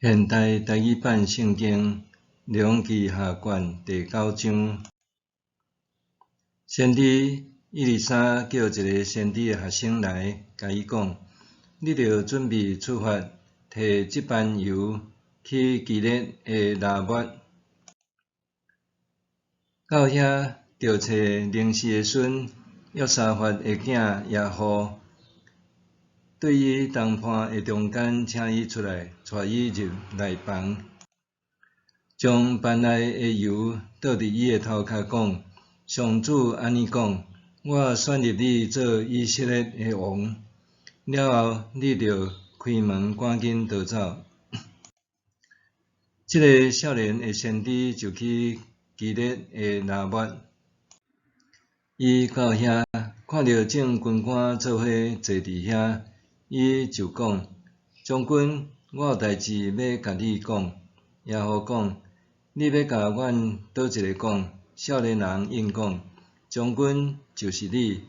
現代台語版聖經列王紀下卷第九章，先知以利沙叫一个先知的學生來，共伊講：你著準備出發，提這砵油去基列的拉抹，到遐著揣寧示的孫約沙法的囝耶戶。對伊同伴的中間，請伊出來，帶伊入內房，將砵內的油倒佇伊的頭殼，講：上主按呢講，我選立你做以色列的王。了後，你著開門趕緊逃走。這个少年的先知就去基列的拉抹，伊到遐，看著眾軍官做伙坐佇遐。伊就講：將軍，我有代誌欲共你講。耶戶講：你欲共阮佗一个講？少年人應講：將軍就是你。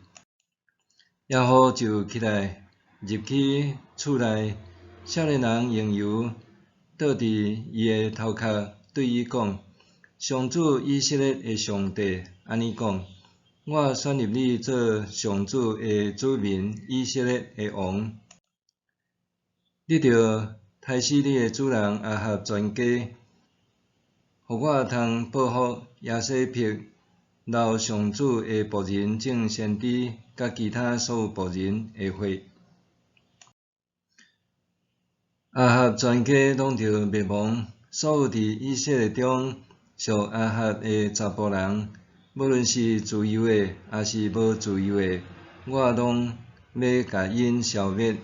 耶戶就起來入去厝內，少年人用油倒佇伊的頭殼，對伊講：上主以色列的上帝按呢講：我選立你做上主的子民以色列的王。你著刣死你的主人亞哈全家，予我通報復耶洗別流上主的僕人眾先知佮其他所有僕人的血。亞哈全家攏著滅亡，所有佇以色列中屬亞哈的查埔人，無論是自由的，抑是無自由的，我攏欲共𪜶消滅。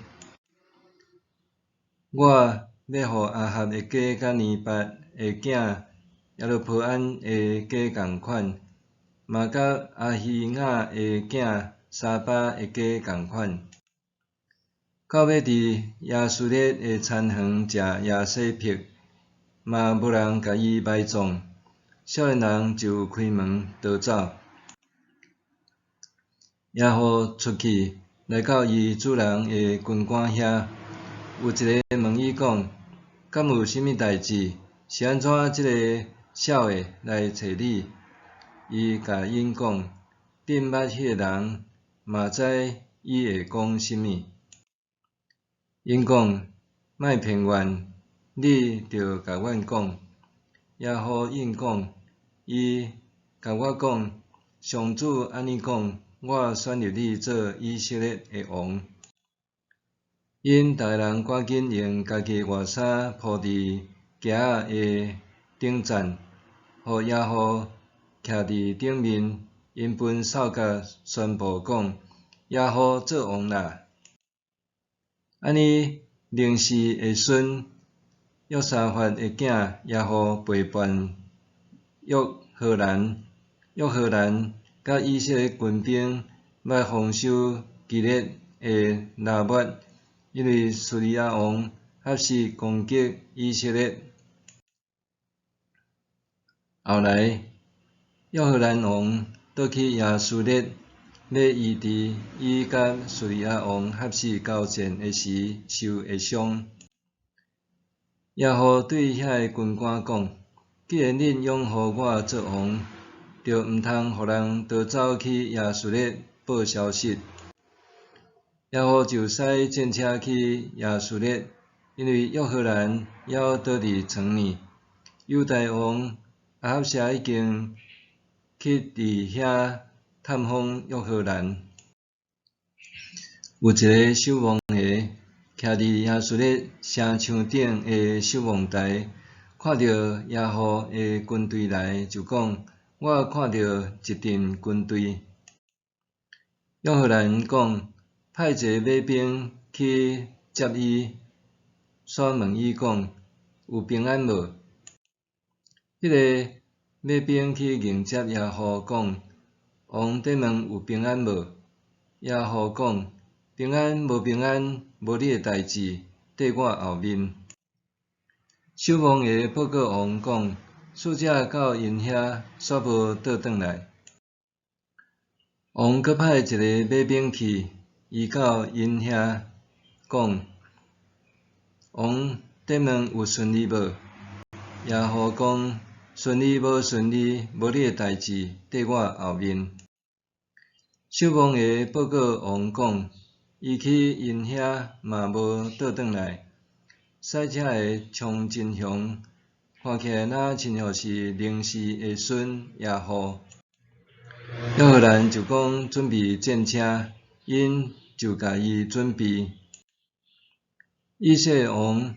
我欲予亞哈的家佮尼八的囝耶羅波安的家仝款，嘛佮亞希雅的囝沙巴的家仝款。到尾佇耶斯列的田園食耶洗別，嘛無人共伊埋葬。少年人就開門逃走。耶戶出去，來到伊主人的軍官遐。有一个問伊講：敢有啥物代誌？是按怎這个痟的來揣你？伊共𪜶講：恁捌彼个人，嘛知伊會講啥物。𪜶講：莫騙阮，你著共阮講。耶戶應講：伊共我講，上主按呢講，我選立你做以色列的王。𪜶逐个人趕緊用家己的外衫鋪佇轎仔的頂層，予耶戶徛佇頂面。𪜶分掃角宣布講：耶戶做王啦！按呢，寧示的孫約沙法的囝耶戶背叛約何蘭，約何蘭佮以色列軍兵欲防守基列的拉抹。因為敘利亞王合時攻擊以色列。後來，約何蘭王倒去耶斯列，欲醫治伊佮敘利亞王合時交戰的時受的傷。耶戶對遐个軍官講：既然恁擁護我做王，就毋通予人逃走去耶斯列報消息。耶戶就駛戰車去耶斯列，因為約何蘭猶倒佇床呢。猶大王亞哈謝已經去佇遐探訪約何蘭。有一个守望的徛佇耶斯列城牆頂的守望台，看著耶戶的軍隊來，就講：我看著一陣軍隊。約何蘭講：派一个馬兵去接伊，煞問伊講：有平安無？彼个馬兵去迎接耶戶，講：王佇問有平安無？耶戶講：平安無平安，無你的代誌，綴我後面。守望的報告王講：使者到𪜶遐，煞無倒轉來。王閣派一个馬兵去，伊到𪜶遐講：王踮問有順利無？耶戶講：順利無順利，無你的代誌，綴我後面。守望的報告王講：伊去𪜶遐嘛無倒轉來。駛車的衝真雄，看起來若親像是寧示的孫耶戶。約何蘭就講準備戰車，𪜶就共伊準備。以色列王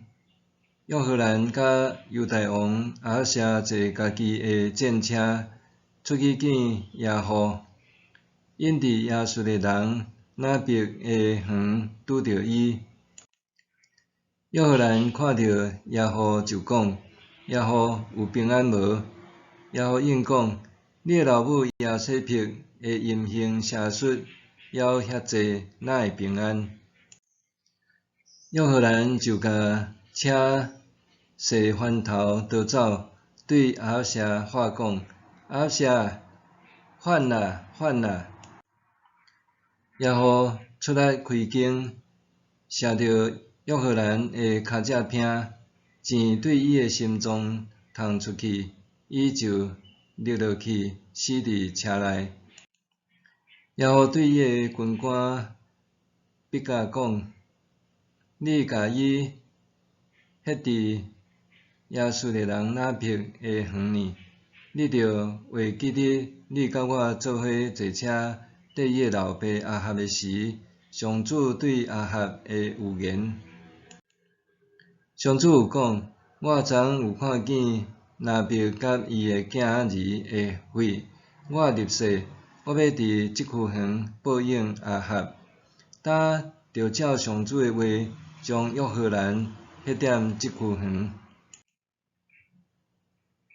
約何蘭佮猶大王亞哈謝坐家己的戰車出去見耶戶。𪜶佇耶斯列人拿伯的園拄著伊。約何蘭看著耶戶就講：耶戶有平安無？耶戶應講：你的老母耶洗別的淫行邪術猶遐濟，哪會平安？約何蘭就共車踅翻頭逃走，對亞哈謝喊講：亞哈謝，反啦，反啦！耶戶出來開弓，射著約何蘭的跤脊鉎，箭對伊的心臟捅出去，伊就躡落去，死佇車內。耶戶對伊的軍官畢甲講：你共伊歇佇耶斯列人拿伯的園裡，你著會記得你佮我做伙坐車綴伊的老爸亞哈的時，上主對亞哈的預言。上主有講：我昨昏有看見拿伯佮伊的囝兒的血，我立誓，我欲佇這區園報應亞哈。今著照上主的話，將約何蘭歇踮這區園。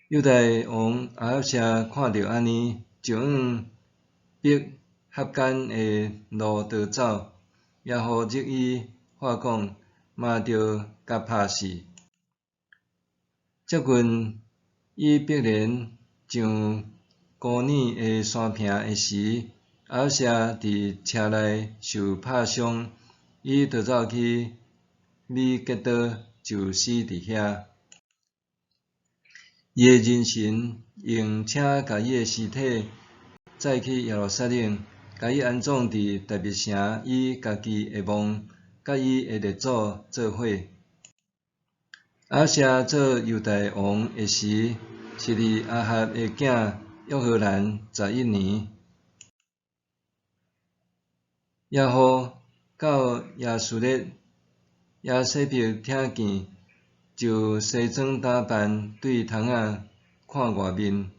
猶大王亞哈謝看著按呢，就向伯合間的路逃走。耶戶入伊喊講，嘛著共拍死。接近以便蓮上歌爾的山坪的時，亞哈謝佇車內受拍傷，伊逃走去米結多，就死佇遐。伊的人臣用車共伊的屍體載去耶路撒冷，共伊安葬佇大衛城伊家己的墓，佮伊的列祖做伙。亞哈謝做猶大王的時，是佇亞哈的囝約何蘭11年。耶戶到耶斯列，耶洗別聽見，就西裝打扮，對窗仔看外面。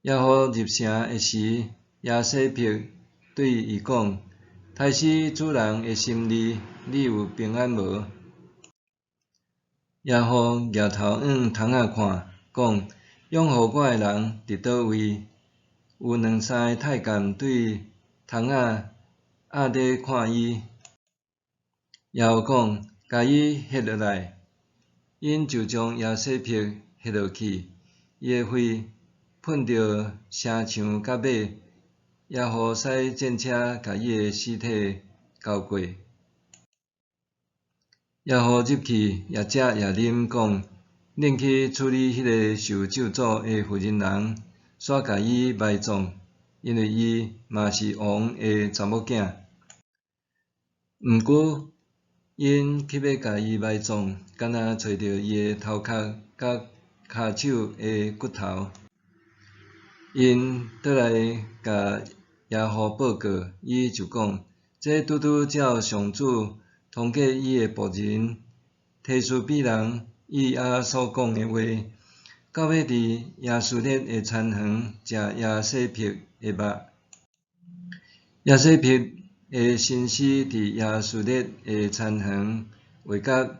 耶戶入城的時，耶洗別對伊講：刣死主人的心意，你有平安無？耶戶舉頭向窗仔看，講：擁護我的人佇佗位？有兩三个太監對窗仔掩咧看伊。耶戶講：共伊歇落來。𪜶就將耶洗別歇落去，伊的血噴著城牆佮馬。耶戶駛戰車共伊的屍體交過。耶戶入去，也食也啉，講：恁去處理彼个受咒詛的婦人人，煞共伊埋葬，因為伊嘛是王的查某囝。毋過，𪜶去欲共伊埋葬，干焦揣著伊的頭殼佮跤手的骨頭。𪜶倒來共耶戶報告，伊就講：這拄拄照上主通過伊的僕人提斯比人以利亞所講的話，到尾佇耶斯列的田園食耶洗別的肉。耶洗別的身屍佇耶斯列的田園畫佮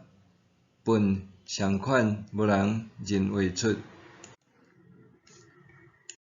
糞仝款，無人認會出。